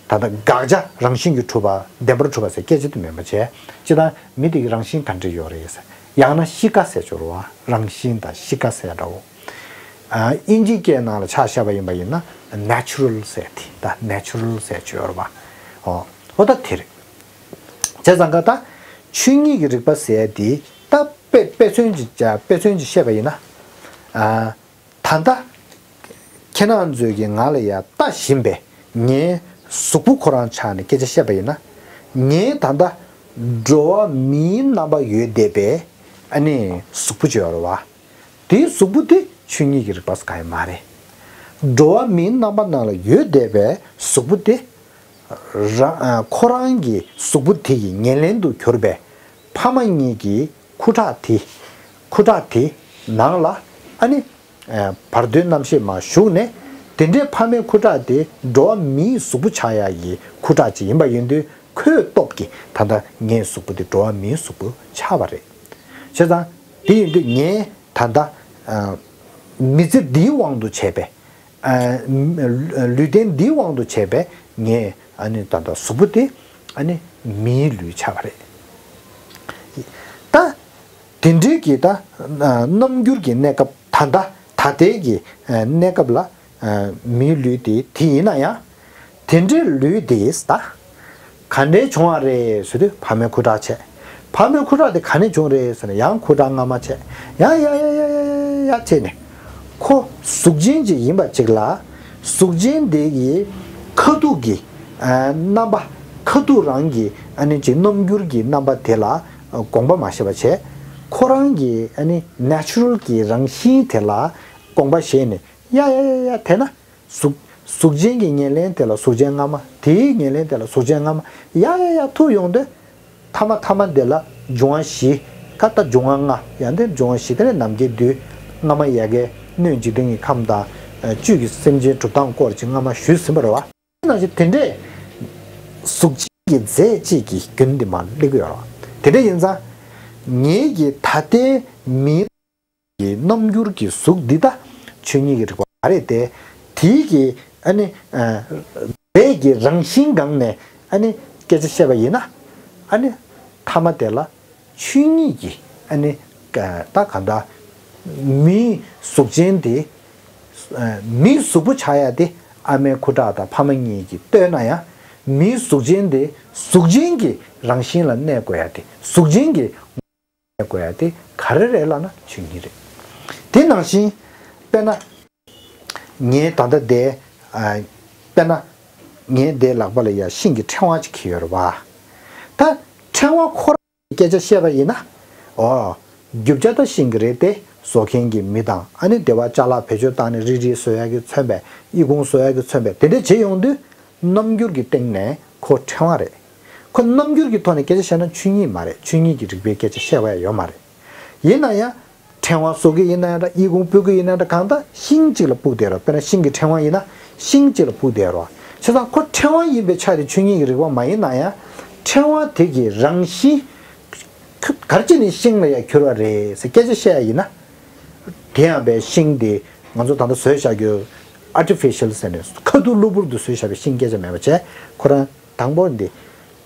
ད་ལྟ་དགག་བྱ་རང་བཞིན་གྱིས་གྲུབ་པ་བདེན་པར་གྲུབ་པ་ཟེར་སྐད་ཆ་དེ་མིན་པ་བྱས། སྤྱིར་བཏང་མི་དེ་གི་རང་བཞིན་ག་འདྲ་ཡོད་རེད་ཟེར། ཡང་ན་གཤིས་ཀ་ཟེར་གྱི་ཡོད་རེད་བ། རང་བཞིན་དང་གཤིས་ཀ་ཟེར་འདྲ་བོ། ཨ་དབྱིན་ཇིའི་སྐད་ནང་ལ་ཆ་བཞག་པ་ཡིན་པ་ཡིན་ན་ནེ་ཅུ་རལ་ཟེར་དེ། ད་ནེ་ཅུ་རལ་ཟེར་གྱི་ཡོད་རེད་བ། ཨོ་ཨོ་ད་དེ་རེད། བྱས་ཙང་ཀ་ད་ཆོས་ཉིད་ཀྱི་རིག་པ་ཟེར་དེ་ད་དཔེ་དཔེ་མཚོན་གྱི་དཔེ་མཚོན་གྱི་བཤད་པ་ཡིན་ན། ཨ་ད་ལྟ་ཁྱེད་རང་ཚོས་ཀྱི་ང་ལ་ཡ་ལྟ་བཞིན་པའི་ངའི་གཟུགས་པོ་ཁོ་རང་ཆ་ནས་སྐད་ཆ་བཤད་པ་ཡིན་ན། ངའི་ད་ལྟ་འགྲོ་བ་མིའི་རྣམ་པ་ཡོད་བསྡད་པའི་ཨ་ནི་གཟུགས་པོ་ཅིག་ཡོད་རེད་བ། དེའི་གཟུགས་པོ་དེ་ཆོས་ཉིད་ཀྱི་རིག་པ་ཟེར་ག་ཡང་མ་རེད། འགྲོ་བ་མིའི་རྣམ་པ་ནང་ལ་ཡོད་བསྡད་པའི་གཟུགས་པོ་དེ་རང་ཨ་ཁོ་རང་གི་གཟུགས་པོ་དེ་ཡི་ཉེར་ལེན་དུ་གྱུར་པའི་ཕ་མ་གཉིས་ཀྱི་ཁུ་ཁྲག་དེ། ཁུ་ཁྲག་དེ་ནང་ལ་ཨ་ནི་ཨ་བར་དོའི་རྣམ་ཤེས་མར་ཞུགས་ནས། དེ་འདྲའི་ཕ་མའི་ཁུ་ཁྲག་དེ་འགྲོ་བ་མིའི་གཟུགས་པོ་ཆགས་ཡ་ཡི་ཁུ་ཁྲག་ཅིག་ཡིན་པ་ཡིན་དུས། ཁོའི་སྟོབས་ཀྱིས་ད་ལྟ་ངའི་གཟུགས་པོ་དེ་འགྲོ་བ་མིའི་གཟུགས་པོ་ཆགས་པ་རེད། བྱས་ཙང་དེ་ཡིན་དུས་ངས་ད་ལྟ་ཨ་མི་ཚེ་འདིའི་དབང་དུ་བྱས་པའི་ཨ་ལུས་རྟེན་འདིའི་དབང་དུ་བྱས་པའི་ངའི་ཨ་ནི་ད་ལྟ་གཟུགས་པོ་དེ་ཨ་ནི་མིའི་ལུས་ཆགས་པ་རེད། ད་དེ་འདྲའི་གི་ད་ཨ་རྣམ་འགྱུར་གྱི་གནས་སྐབས། ད་ལྟ་ད་ལྟའི་གི་ཨ་གནས་སྐབས་ལ་ཨ་མིའི་ལུས་དེ་དེ་ཡིན་ན་ཡང་། དེ་འདྲའི་ལུས་དེས་ད་ག་འདྲས་བྱུང་བ་རེད་ཟེར་དུས། ཕ་མའི་ཁུ་ཁྲག་བྱས། ཕ་མའི་ཁུ་ཁྲག་དེ་ག་ནས་བྱུང་རེད་ཟེར་ན། ཡང་ཁུ་ཁྲག་རྔ་མ་བྱས། ཡང་ཡང་ཡང་ཡང་ཡང་ཡང་བྱས་ནས། ཁོ་གཟུགས་ཅན་ཅིག་ཡིན་པ་ཅིག་ལ། གཟུགས་ཅན་དེ་གི་ཁ་ཐུག་གི་ཨ་རྣམ་པ། ཁ་ཐུག་རང་གི་ཨ་ནི་ཅིག་རྣམ་འགྱུར་གྱི་རྣམ་པ་དེ་ལ་དགོངས་པ་མ་བཞེས་པ་བྱས། ཁོ་རང་གི་ཨ་ནི་ནེ་ཅུ་རལ་གྱི་རང་བཞིན་དེ་ལ་དགོངས་པ་བཞེས་ནས། ཡ་ཡ་ཡ་ཡ། དེས་ན་གཟུགས་གཟུགས་ཅན་གྱི་ཉེར་ལེན་དེ་ལ་གཟུགས་ཅན་སྔ་མ། དེའི་ཉེར་ལེན་དེ་ལ་གཟུགས་ཅན་སྔ་མ། ཡ་ཡ་ཡ་ཐུག་ཡོང་དུས། ཐ་མ་ཐ་མ་དེ་ལ་འབྱུང་བ་བཞི། ཁ་ད་འབྱུང་བ་ལྔ། ཡང་དེ་འབྱུང་བ་བཞི་དེ་ནས་ནམ་མཁའི་རྡུལ། སྔ་མ་ཡ་གིས་སྣོད་འཇིག་རྟེན་གྱི་ཁམས་དང་བཅུད་ཀྱི་སེམས་ཅན་གྲུབ་སྟངས་སྐོར་ཅིག་སྔ་མ་ཞུས་ཟིན་པ་རེད་བ། ནང་བཞིན་དེ་འདྲས་གཟུགས་ཅན་གྱི་རྫས་གཅིག་གི་རྒྱུན་དེ་མར་སླེབས་ཀྱི་ཡོད་རེད། དེ་འདྲ་ཡིན་ཙང་། ངེད་ཀྱི་ད་ལྟའི་མིའི་གི་རྣམ་འགྱུར་གྱི་གཟུགས་འདི་ད་ཆོས་ཉིད་ཀྱི་རིག་པ་མ་རེད་དེ། དེའི་གི་ཨ་ནི་ཨ་རྫས་ཀྱི་རང་བཞིན་སྒང་ནས་ཨ་ནི་སྐད་ཆ་བཤད་པ་ཡིན་ན། ཨ་ནི་ཐ་མ་དེ་ལ་ཆོས་ཉིད་ཀྱི་ཨ་ནི་ད་ག་འདྲ། མིའི་གཟུགས་ཅན་དེ། མིའི་གཟུགས་པོ་ཆགས་ཡ་དེ་ཨ་མའི་ཁུ་ཁྲག་དང་ཕ་མ་གཉིས་ཀྱིས་བཏོན་ན་ཡང་། མིའི་གཟུགས་ཅན་དེ་གཟུགས་ཅན་གྱི་རང་བཞིན་ལ་གནས་དགོས་ཡ་དེ། གཟུགས་ཅན་གྱི་གནས་དགོས་ཡ་དེ་ག་རེ་རེད་ལབ་ན་ཆོས་ཉིད་རེད། དེ་ནང་བཞིན་དཔེར་ན། ངས་ད་ལྟ་དེ་ཨ་དཔེར་ན། ངས་དེ་ལག་པ་ལ་ཡ་ཤིང་གི་ཕྲེང་བ་ཅིག་འཁྱེར་ཡོད་རེད་བ། ད་ཕྲེང་བ་ཁོ་རང་སྐད་ཆ་བཤད་པ་ཡིན་ན། ཨོ། རྒྱུ་ཆ་ད་ཤིང་གི་རེད་དེ། བཟོ་མཁན་གྱི་མི་དང་། ཨ་ནི་སྡེ་བ་ཅ་ལག་བེད་སྤྱོད་བཏང་ནས་རིལ་རིལ་བཟོ་ཡག་གི་མཚོན་པས། ཨི་ཁུང་བཟོ་ཡག་གི་མཚོན་པས། དེ་འདྲ་བྱེད་ཡོང་དུས། རྣམ་འགྱུར་གྱི་སྟེང་ནས་ཁོ་ཕྲེང་བ་རེད། ཁོ་རྣམ་འགྱུར་གྱི་ཐོག་ནས་སྐད་ཆ་བཤད་ན་ཆོས་ཉིད་མ་རེད། ཆོས་ཉིད་ཀྱི་རིག་པའི་སྐད་ཆ་བཤད་པ་ཡང་ཡོད་མ་རེད། ཡིན་ན་ཡང་། ཕྲེང་བ་བཟོ་གི་ཡིན་ན་འདྲ། ཨི་ཁུང་སྤོ་གི་ཡིན་ན་འདྲ། གང་ལྟར་ཤིང་གཅིག་ལ་སྤུག་བསྡད་རོགས། དཔེར་ན་ཤིང་གི་ཕྲེང་བ་ཡིན་ན་ཤིང་གཅིག་ལ་སྤུག་བསྡད་རོགས། བྱས་ཙང་ཁོ་ཕྲེང་བ་ཡིན་པའི་ཆ་དེ་ཆོས་ཉིད་ཀྱི་རིག་པ་མ་ཡིན་ན་ཡང་། ཕྲེང་བ་དེ་གི་རང་བཞིན་ག་རེ་བྱས་ནས་ཤིང་ལ་ཡང་གྱུར་བ་རེད་ཟེར་སྐད་ཆ་བཤད་ཡ་ཡིན་ན། དེ་ཡང་པའི་ཤིང་དེ་ང་ཚོ་ད་ལྟ་བཟོས་བཞག་རྒྱུ། ཨར་ཊི་ཕི་ཤལ་ཟེར་ནས་ཁ་ཐུག་གློ་བུར་དུ་བཟོས་བཞག་པའི་ཤིང་སྐད་ཆ་མེད་པ་བྱས། ཁོ་རང་དང་པོ་འདི།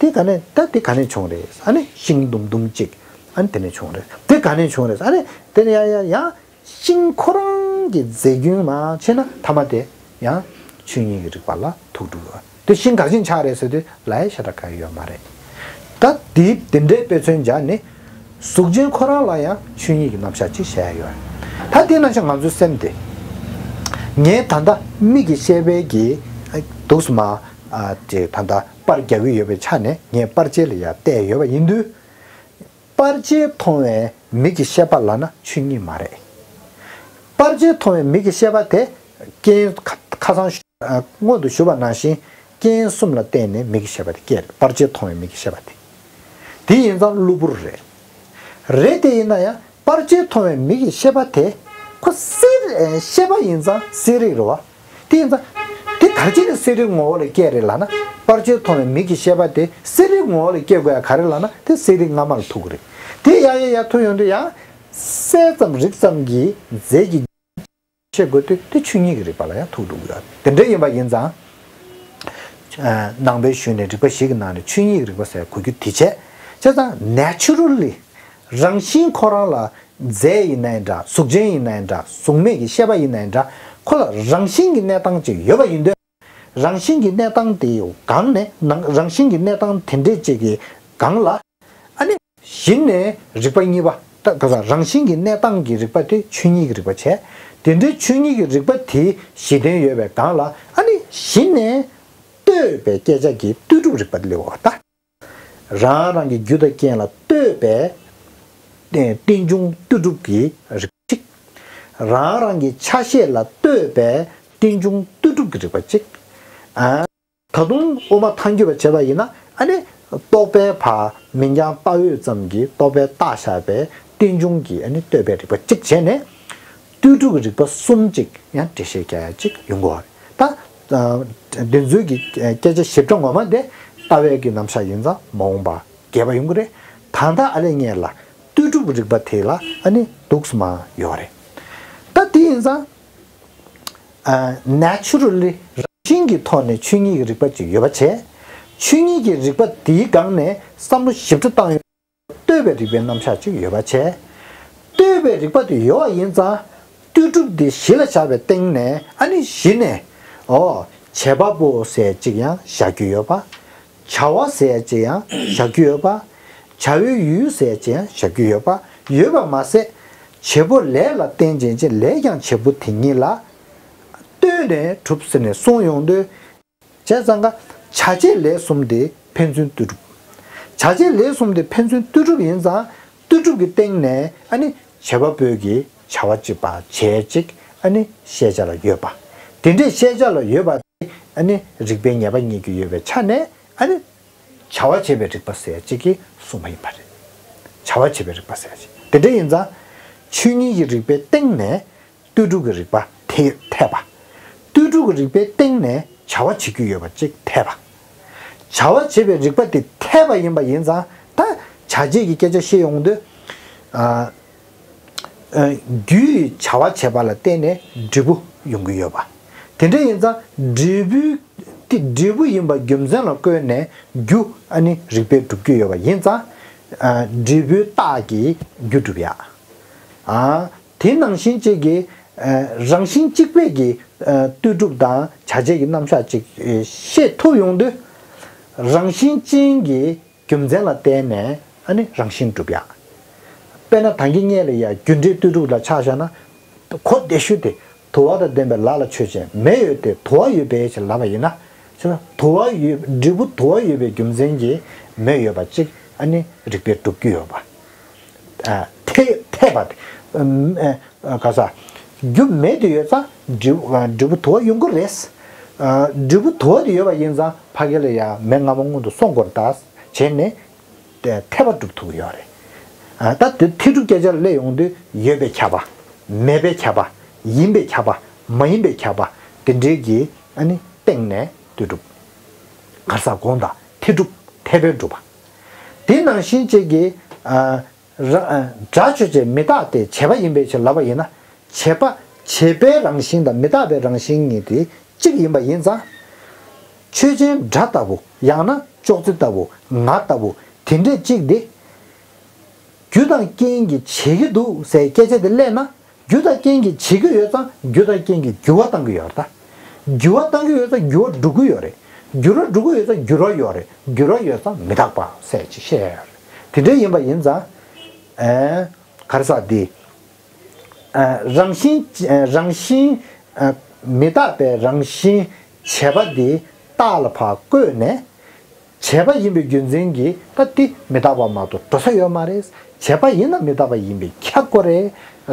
དེ་ག་ནས། ད་དེ་ག་ནས་བྱུང་རེད། ཨ་ནི་ཤིང་དུམ་དུམ་གཅིག་ཨ་ནི་དེ་ནས་བྱུང་རེད། དེ་ག་ནས་བྱུང་རེད། ཨ་ནི་དེ་ནས་ཡ་ཡ་ཡང་ཤིང་ཁོ་རང་གི་རྫས་རྒྱུན་མར་ཕྱིན་ན་ཐ་མ་དེ་ཡང་ཆོས་ཉིད་ཀྱི་རིག་པ་ལ་ཐུག་འགྲོ་གི། དེ་ཤིང་ག་རེ་བྱས་ནས་ཆགས་རེད་ཟེར་དུས་ལབ་ཡ་ཞེ་དྲག་གང་ཡང་ཡོད་མ་རེད། ད་དེ་དེ་འདྲའི་དཔེ་མཚོན་སྦྱར་ནས། གཟུགས་ཅན་ཁོ་རང་ལ་ཡང་ཆོས་ཉིད་ཀྱི་རྣམ་གཞག་ཅིག་བཤད་ཡ་ཡོད། ད་དེ་ནང་བཞིན་ང་ཚོའི་སེམས་དེ། ངས་ད་ལྟ་མིག་གི་ཤེས་པའི་གི་འདུག་སེ་མར་ཨ་དེ་ད་ལྟ་པར་རྒྱག་གི་ཡོད་པའི་ཆ་ནས་ངས་པར་ཆས་ལ་ཡ་བལྟས་ཡོད་པ་ཡིན་དུས། པར་ཆས་མཐོང་བའི་མིག་གི་ཤེས་པ་ལབ་ན་ཆོས་ཉིད་མ་རེད། པར་ཆས་མཐོང་བའི་མིག་གི་ཤེས་པ་དེ་རྐྱེན་ཁ་ཁ་སང་ཞུ་ཨ་སྔོན་དུ་ཞུས་པ་ནང་བཞིན་རྐྱེན་གསུམ་ལ་བརྟེན་ནས་མིག་གི་ཤེས་པ་དེ་སྐྱེ་རེད། པར་ཆས་མཐོང་བའི་མིག་གི་ཤེས་པ་དེ། དེ་ཡིན་ཙང་གློ་བུར་རེད། རེད་དེ་ཡིན་ན་ཡང་པར་ཆས་མཐོང་བའི་མིག་གི་ཤེས་པ་དེ་ཁོ་གསལ་ཨེ་ཤེས་པ་ཡིན་ཙང་གསལ་རིག་རེད་བ། དེ་ཡིན་ཙང་། དེ་ག་རེ་བྱས་ནས་གསལ་རིག་ངོ་བོ་ལ་སྐྱེས་རེད་ལབ་ན། པར་ཆས་མཐོང་བའི་མིག་གི་ཤེས་པ་དེ་གསལ་རིག་ངོ་བོ་ལ་སྐྱེ་དགོས་ཡ་ག་རེ་ལབ་ན། དེ་གསལ་རིག་སྔ་མ་ལ་ཐུག་གི་རེད། དེ་ཡ་ཡ་ཡ་ཐུག་ཡོང་དུས་ཡང་། གསལ་ཙམ་རིག་ཙམ་གྱི་རྫས་ཀྱི་ཤེས་དགོས་དུས། དེ་ཆོས་ཉིད་ཀྱི་རིག་པ་ལ་ཡང་ཐུག་འགྲོ་གི་ཡོད། དེ་འདྲ་ཡིན་པ་ཡིན་ཙང་། ཨ་ནང་པའི་གཞུང་ནས་རིག་པ་བཞི་གི་ནང་ནས་ཆོས་ཉིད་ཀྱི་རིག་པ་ཟེར་གོ་རྒྱུ་དེ་བྱས། བྱས་ཙང་ནེ་ཅུ་རལ་ལི། རང་བཞིན་ཁོ་རང་ལ་རྫས་ཡིན་ནའི་འདྲ། གཟུགས་ཅན་ཡིན་ནའི་འདྲ། གཟུགས་མེད་ཀྱི་ཤེས་པ་ཡིན་ནའི་འདྲ། ཁོ་ལ་རང་བཞིན་གྱི་གནས་སྟངས་ཅིག་ཡོད་པ་ཡིན་དུས། རང་བཞིན་གྱི་གནས་སྟངས་དེའི་སྒང་ནས། ནང་རང་བཞིན་གྱི་གནས་སྟངས་དེ་འདྲས་ཅིག་གི་སྒང་ལ། ཨ་ནི་གཞི་ནས་རིག་པ་གཉིས་པ། ད་ག་ས་རང་བཞིན་གྱི་གནས་སྟངས་ཀྱི་རིག་པ་དེ་ཆོས་ཉིད་ཀྱི་རིག་པ་བྱས། དེ་འདྲའི་ཆོས་ཉིད་ཀྱི་རིག་པ་དེ་གཞི་རྟེན་ཡོད་པའི་སྒང་ལ། ཨ་ནི་གཞི་ནས་ལྟོས་པའི་སྐད་ཆ་གི་ལྟོས་གྲུབ་རིག་པ་སླེབས་པ་ད། རང་རང་གི་རྒྱུ་དང་རྐྱེན་ལ་ལྟོས་པའི་རྟེན་འབྱུང་ལྟོས་གྲུབ་ཀྱི་རིག་པ་གཅིག་རང་རང་གི་ཆ་ཤས་ལ་ལྟོས་པའི་རྟེན་འབྱུང་ལྟོས་གྲུབ་ཀྱི་རིག་པ་གཅིག་ཨ། ད་དུང་དབུ་མ་ཐལ་འགྱུར་བ་བྱས་པ་ཡིན་ན། ཨ་ནི་རྟོག་པའི་བར་མིང་རྐྱང་བཏགས་ཡོད་ཙམ་གྱི་རྟོག་པས་བཏགས་བཞག་པའི་རྟེན་འབྱུང་གི་ཨ་ནི་ལྟོས་པའི་རིག་པ་གཅིག་བྱས་ནས། ལྟོས་གྲུབ་ཀྱི་རིག་པ་གསུམ་གཅིག་ཡང་འགྲེལ་བཤད་རྒྱག་ཡ་གཅིག་ཡོང་གི་ཡོད་རེད། ད་ཨ་འདི་ཚོའི་གི་སྐད་ཆ་ཞིབ་ཕྲ་ངོ་མ་དེ་ལྟ་བའི་གི་རྣམ་གཞག་ཡིན་ཙང་མ་འོངས་པ་རྒྱས་པ་ཡོང་གི་རེད། ད་ལྟ་ཨ་ལས་ངས་ལ་ལྟོས་གྲུབ་རིག་པ་དེ་ལ་ཨ་ནི་འདུག་སེ་མར་ཡོད་རེད། ད་དེ་ཡིན་ཙང་ཨ་ནེ་ཅུ་རལ་ལི་རང་བཞིན་གྱི་ཐོག་ནས་ཆོས་ཉིད་ཀྱི་རིག་པ་ཅིག་ཡོད་པ་བྱས། ཆོས་ཉིད་ཀྱི་རིག་པ་དེའི་སྒང་ནས་བསམ་བློ་ཞིབ་ཕྲ་བཏང་ཡོང་། ལྟོས་པའི་རིག་པའི་རྣམ་གཞག་ཅིག་ཡོད་པ་བྱས། ལྟོས་པའི་རིག་པ་དེ་ཡོད་པ་ཡིན་ཙང་ལྟོས་གྲུབ་དེ་གཞི་ལ་བཞག་པའི་སྟེང་ནས་ཨ་ནི་གཞི་ནས་ཨོ་བྱེད་པ་པོ་ཟེར་ཅིག་ཡང་བཞག་རྒྱུ་ཡོད་པ། བྱ་བ་ཟེར་ཅིག་ཡང་བཞག་རྒྱུ་ཡོད་པ། བྱ་བའི་ཡུལ་ཟེར་ཅིག་ཡང་བཞག་རྒྱུ་ཡོད་པ། ཡོད་པ་མ་ཟད། བྱེད་པོ་ལས་ལ་བརྟེན་བྱས་ཅིང་ལས་ཀྱང་བྱེད་པོ་དེ་ཉིད་ལ་ལྟོས་ནས་གྲུབ་ཟེར་ནས་གསུངས་ཡོང་དུས། བྱས་ཙང་ཀ་བྱ་བྱེད་ལས་གསུམ་དེ་ཕན་ཚུན་ལྟོས་གྲུབ། བྱ་བྱེད་ལས་གསུམ་དེ་ཕན་ཚུན་ལྟོས་གྲུབ་ཡིན་ཙང་ལྟོས་གྲུབ་ཀྱི་སྟེང་ནས་ཨ་ནི་བྱེད་པ་པོའི་གི་བྱ་བ་གཅིག་པ་བྱེད་ཅིག་ཨ་ནི་ཤེས་བྱ་ལ་ཡོད་པ། དེ་འདྲའི་ཤེས་བྱ་ལ་ཡོད་པ་དེ་ཨ་ནི་རིགས་པའི་ངེས་པ་རྙེད་རྒྱུ་ཡོད་པའི་ཆ་ནས་ཨ་ནི་བྱ་བ་བྱེད་པའི་རིག་པ་ཟེར་ཅིག་གིས་གསུངས་པ་ཡིན་པ་རེད། བྱ་བ་བྱེད་པའི་རིག་པ་ཟེར་ཅིག་དེ་འདྲ་ཡིན་ཙང་ཆོས་ཉིད་ཀྱི་རིག་པའི་སྟེང་ནས། ལྟོས་གྲུབ་ཀྱི་རིག་པ་དེ་འཐད་པ། ལྟོས་གྲུབ་ཀྱི་རིག་པའི་སྟེང་ནས་བྱ་བ་བྱེད་རྒྱུ་ཡོད་པ་ཅིག་འཐད་པ། བྱ་བ་བྱེད་པའི་རིག་པ་དེ་འཐད་པ་ཡིན་པ་ཡིན་ཙང་ད་བྱ་བྱེད་ཀྱི་སྐད་ཆ་བཤད་ཡོང་དུས། ཨ། ཨ། རྒྱུ་ཡི་བྱ་བ་བྱེད་པ་ལ་བརྟེན་ནས་འབྲས་བུ་ཡོང་གི་ཡོད་པ། དེ་འདྲ་ཡིན་ཙང་འབྲས་བུ་དེ་འབྲས་བུ་ཡིན་པ་རྒྱུ་མཚན་ལ་བཀོད་ནས་རྒྱུ་ཨ་ནི་རིགས་པས་སྒྲུབ་ཀྱི་ཡོད་པ་ཡིན་ཙང་། ཨ། འབྲས་བུའི་རྟགས་ཀྱིས་རྒྱུ་སྒྲུབ་ཡ། ཨ། དེ་ནང་བཞིན་གཅིག་གི་ཨ་རང་བཞིན་གཅིག་པའི་གི་ཨ་ལྟོས་གྲུབ་དང་བྱ་བྱེད་ཀྱི་རྣམ་གཞག་ཅིག་ཨ་ཤེས་ཐུབ་ཡོང་དུས། རང་བཞིན་ཅན་གྱི་རྒྱུ་མཚན་ལ་བརྟེན་ནས་ཨ་ནི་རང་བཞིན་གྲུབ་ཡག་དཔེར་ན་ད་གིན་སྔོན་ལ་ཡ་རྒྱུ་འབྲས་ལྟོས་གྲུབ་ལ་ཆ་བཞག་ན། གོ་བདེ་ཤོས་དེ་དུ་བ་དང་ལྡན་པའི་ལ་ལ་ཆོས་ཅན། མེ་ཡོད་དེ་དུ་བ་ཡོད་པའི་ཕྱིར་ལབ་པ་ཡིན་ན། ཆོས་དུ་བ་ཡོད་འབྲས་བུ་དུ་བ་ཡོད་པའི་རྒྱུ་མཚན་གྱིས་མེ་ཡོད་པ་ཅིག་ཨ་ནི་རིགས་པས་སྒྲུབ་ཀྱི་ཡོད་པ། ཨ། འཐད་འཐད་པ་དེ། ཨ། ག་ས། རྒྱུ་མེ་དེ་ཡོད་ཙང་འབྲས་བུ་འབྲས་བུ་དུ་བ་ཡོང་གི་རེད། ཨ། འབྲས་བུ་དུ་བ་དེ་ཡོད་པ་ཡིན་ཙང་ཕ་གི་ལ་ཡ་མེ་སྔ་མ་སྔོན་དུ་སོང་དགོས་རེད་ད། བྱས་ནས་དེ་འཐད་པ་སྒྲུབ་ཐུབ་ཀྱི་ཡོད་རེད། ཨ། ད་དེ་འཐད་སྒྲུབ་སྐད་ཆ་ལ་སླེབས་ཡོང་དུས་ཡོད་པའི་ཁྱབ་པ། མེད་པའི་ཁྱབ་པ། ཡིན་པའི་ཁྱབ་པ། མ་ཡིན་པའི་ཁྱབ་པ། དེ་འདྲའི་གི་ཨ་ནི་སྟེང་ནས་ལྟོས་གྲུབ། ག་ས་དགོངས་དག་འཐད་སྒྲུབ་འཐད་པས་སྒྲུབ་པ། དེ་ནང་བཞིན་གཅིག་གི་ཨ། ར། ཨ། སྒྲ་ཆོས་ཅན་མི་རྟག་སྟེ་བྱས་པ་ཡིན་པའི་ཕྱིར་ལབ་པ་ཡིན་ན། བྱས་པ་བྱས་པའི་རང་བཞིན་དང་མི་རྟག་པའི་རང་བཞིན་གཉིས་དེ་གཅིག་ཡིན་པ་ཡིན་ཙང་། ཆོས་ཅན་སྒྲ་ལྟ་བུ་ཡང་ན་ཅོག་ཙེ་ལྟ་བུ་ང་ལྟ་བུ་དེ་འདྲས་གཅིག་དེ། རྒྱུ་དང་རྐྱེན་གྱིས་བྱེད་ཀྱི་འདུག་ཟེར་སྐད་ཆ་དེ་སླེབས་ན། རྒྱུ་དང་རྐྱེན་གྱིས་བྱེད་ཀྱི་ཡོད་ཙང་རྒྱུ་དང་རྐྱེན་གྱིས་འགྱུར་བ་བཏང་གི་ཡོད་རེད་ད། འགྱུར་བ་བཏང་གི་ཡོད་ཙང་འགྱུར་བ་འགྲོ་གི་ཡོད་རེད། འགྱུར་བ་འགྲོ་གི་ཡོད་ཙང་འགྱུར་བ་ཡོད་རེད། འགྱུར་བ་ཡོད་ཙང་མི་རྟག་པ་ཟེར་ཅིག་བཤད་ཡོད་རེད། དེ་འདྲ་ཡིན་པ་ཡིན་ཙང་། ཨེ། ག་རེ་ཟེར་དེ། ཨ། རང་བཞིན་རང་བཞིན་ཨ། མི་རྟག་པའི་རང་བཞིན་བྱས་པ་དེ་རྟགས་ལ་ཕར་བཀོད་ནས། བྱས་པ་ཡིན་པའི་རྒྱུ་མཚན་གྱིས་ད་དེ་མི་རྟག་པ་མ་གཏོགས་འགྲོ་ས་ཡོད་མ་རེད། བྱས་པ་ཡིན་ན་མི་རྟག་པ་ཡིན་པས་ཁྱབ་དགོས་རེད་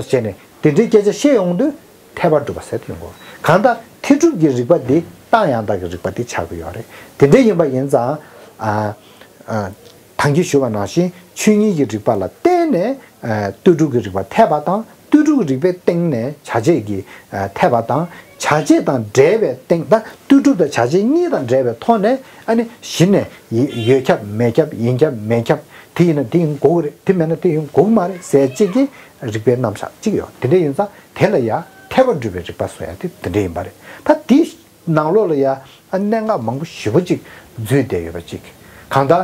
ཟེར་ནས་དེ་འདྲའི་སྐད་ཆ་བཤད་ཡོང་དུས་འཐད་པ་སྒྲུབ་པ་ཟེར་དུ་ཡོང་གི་རེད། གང་ལྟར་འཐད་སྒྲུབ་ཀྱི་རིགས་པ་འདི་རྟགས་ཡང་དག་གི་རིགས་པ་འདི་ཆགས་ཀྱི་ཡོད་རེད། དེ་འདྲ་ཡིན་པ་ཡིན་ཙང་། ཨ། ཨ། ད་གིན་ཞུས་པ་ནང་བཞིན་ཆོས་ཉིད་ཀྱི་རིགས་པ་ལ་བརྟེན་ནས། ཨ། ལྟོས་གྲུབ་ཀྱི་རིགས་པ་འཐད་པ་དང་། ལྟོས་གྲུབ་ཀྱི་རིགས་པའི་སྟེང་ནས་བྱ་བྱེད་ཀྱི་ཨ་འཐད་པ་དང་། བྱ་བྱེད་དང་འབྲེལ་བའི་སྟེང་ད་ལྟོས་གྲུབ་དང་བྱ་བྱེད་གཉིས་དང་འབྲེལ་བའི་ཐོག་ནས་ཨ་ནི་གཞི་ནས་ཡོད་ཁྱབ་མེད་ཁྱབ་ཡིན་ཁྱབ་མེད་ཁྱབ། དེ་ཡིན་ན་དེ་ཡིན་དགོས་ཀྱི་རེད། དེ་མེད་ན་དེ་ཡིན་དགོས་ཀྱི་མ་རེད་ཟེར་གཅིག་གི་རིགས་པའི་རྣམ་གཞག་གཅིག་ཡོད། དེ་འདྲ་ཡིན་ཙང་དེ་ལ་ཡང་འཐད་པ་སྒྲུབ་པའི་རིགས་པ་གསུང་ཡ་དེ་དེ་འདྲ་ཡིན་པ་རེད། ད་དེ་ནང་ལོགས་ལ་ཡང་ཨ་གནད་འགག་མང་པོ་ཞེ་པོ་ཅིག་འཛུལ་བསྡད་ཡོད་པ་ཅིག་གང་ལྟར་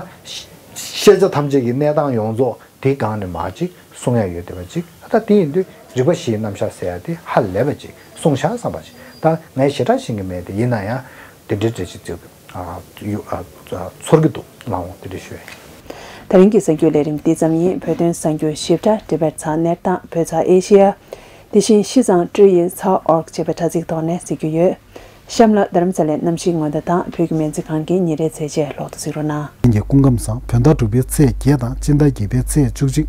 ཤེས་བྱ་ཐམས་ཅད་ཀྱི་གནས་སྟངས་ཡོངས་རྫོགས། དེའི་སྒང་ནས་མར་ཅིག་གསུང་ཡ་ཡོད་བསྡད་པ་ཅིག་ད་དེ་ཡིན་དུས་རིག་པ་བཞིའི་རྣམ་གཞག་ཟེར་ཡ་དེ་ཧ་ལས་པ་ཅིག་གསུངས་བཞག་བསམ་པ་ཅིག་ད་ངས་ཞེ་དྲག་ཤེས་ཀྱི་མེད་དེ། ཡིན་ན་ཡང་དེ་འདྲའི་འགྲེལ་བཤད་བརྩི་ཨ་ཡུ་ཨ་ཚོར་གྱི་འདུག་ལགས་འོང་། དེ་འདྲ་ཞུ་ཡ་ཡིན། ད་རིང་གི་གསར་འགྱུར་ལས་རིམ་འདི་ཙམ་ཡིན། བོད་དོན་གསར་འགྱུར་ཞིབ་ཕྲ་འབྲེལ་བའི་ཚགས་གནས་སྟངས་བོད་ཚགས་ཨེ་ཤེ་ཡ། དེ་བཞིན་ཤིས་ཙང་ཀྲི་ཡི་ཚགས་ཨོར་ཅེས་པའི་དྲ་ཚིགས་ཐོག་ནས་གཟིགས་རྒྱུ་ཡོད། གཤམ་ལ་རྡ་རམ་ས་ལའི་གནམ་གཤིས་སྔོན་བརྡ་དང་བོད་ཀྱི་སྨན་རྩིས་ཁང་གི་ཉིན་རེའི་ཚེས་བཅད་ལོག་ཏུ་གཟིགས་རོགས་གནང་། ཉིན་གྱི་སྐུ་ཁམས་བཟང་། བོད་ཟླ་དྲུག་པའི་ཚེས་བརྒྱད་དང་སྤྱི་ཟླ་བརྒྱད་པའི་ཚེས་བཅུ་གཅིག་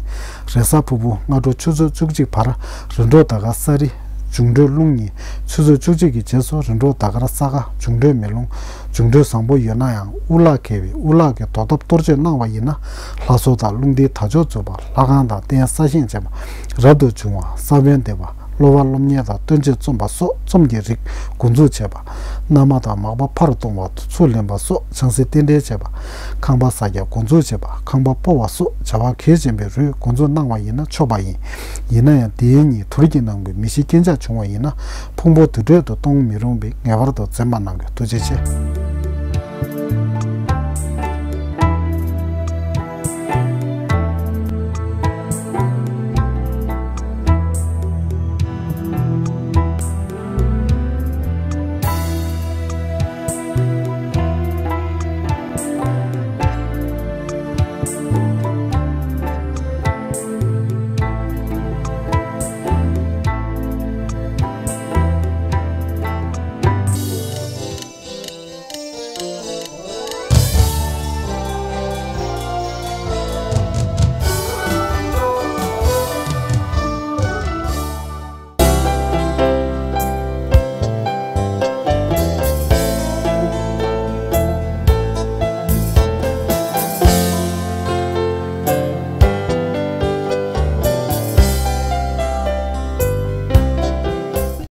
རེས་གཟའ་ཕུར་བུ་སྔ་དྲོ་ཆུ་ཚོད་བཅུ་གཅིག་བར་རིམ་གྲོ་ཟླ་དཀར་ས་རི། འབྱུང་འཕྲོད་རླུང་གཉིས། ཆུ་ཚོད་བཅུ་གཅིག་གི་རྗེས་སུ་རིམ་གྲོ་ཟླ་དཀར་ས་ག་འབྱུང་འཕྲོད་མེ་རླུང་། འབྱུང་འཕྲོད་བཟང་པོ་ཡོད་ན་ཡང་དབུ་བརླག་འགེལ་བའི་དབུ་བརླག་གི་དོ་ཐབ་གཏོར་བཅོས་གནང་བ་ཡིན་ན། ལྷ་གསོལ་དང་རླུང་རྟའི་དར་ལྕོག་འཛུགས་པ། ལྷ་ཁང་དང་རྟེན་གསར་བཞེངས་བྱས་པ། རབ་ཏུ་བྱུང་བ། ས་བོན་འདེབས་པ། གློ་བ་སློབ་གཉེར་དང་སྟོན་ཆས་རྩོམ་པ་སོགས་རྩོམ་གྱི་རིགས་འགོ་འཛུགས་བྱས་པ། མནའ་མ་དང་མག་པ་ཕར་གཏོང་བ་དང་ཚུར་ལེན་པ་སོགས་ཆང་ས་རྟེན་འབྲེལ་བྱས་པ། ཁང་པ་ཟ་རྒྱག་འགོ་འཛུགས་བྱས་པ། ཁང་པ་སྤོ་བ་སོགས་བྱ་བ་གལ་ཆེན་པོའི་རིགས་འགོ་འཛུགས་གནང་བ་ཡིན་ན་ཆོག་པ་ཡིན། ཡིན་ན་ཡང་དེའི་ཉིན་དུར་གྱི་ནང་གི་མི་ཤི་རྐྱེན་ཆག་བྱུང་བ་ཡིན་ན་ཕུང་པོ་དུར་ཁྲོད་དུ་གཏོང་མི་རུང་བས་ངེས་པར་དུ་འཛེམ་མ་གནང་དགོས། ཐུགས་རྗེ་ཆེ།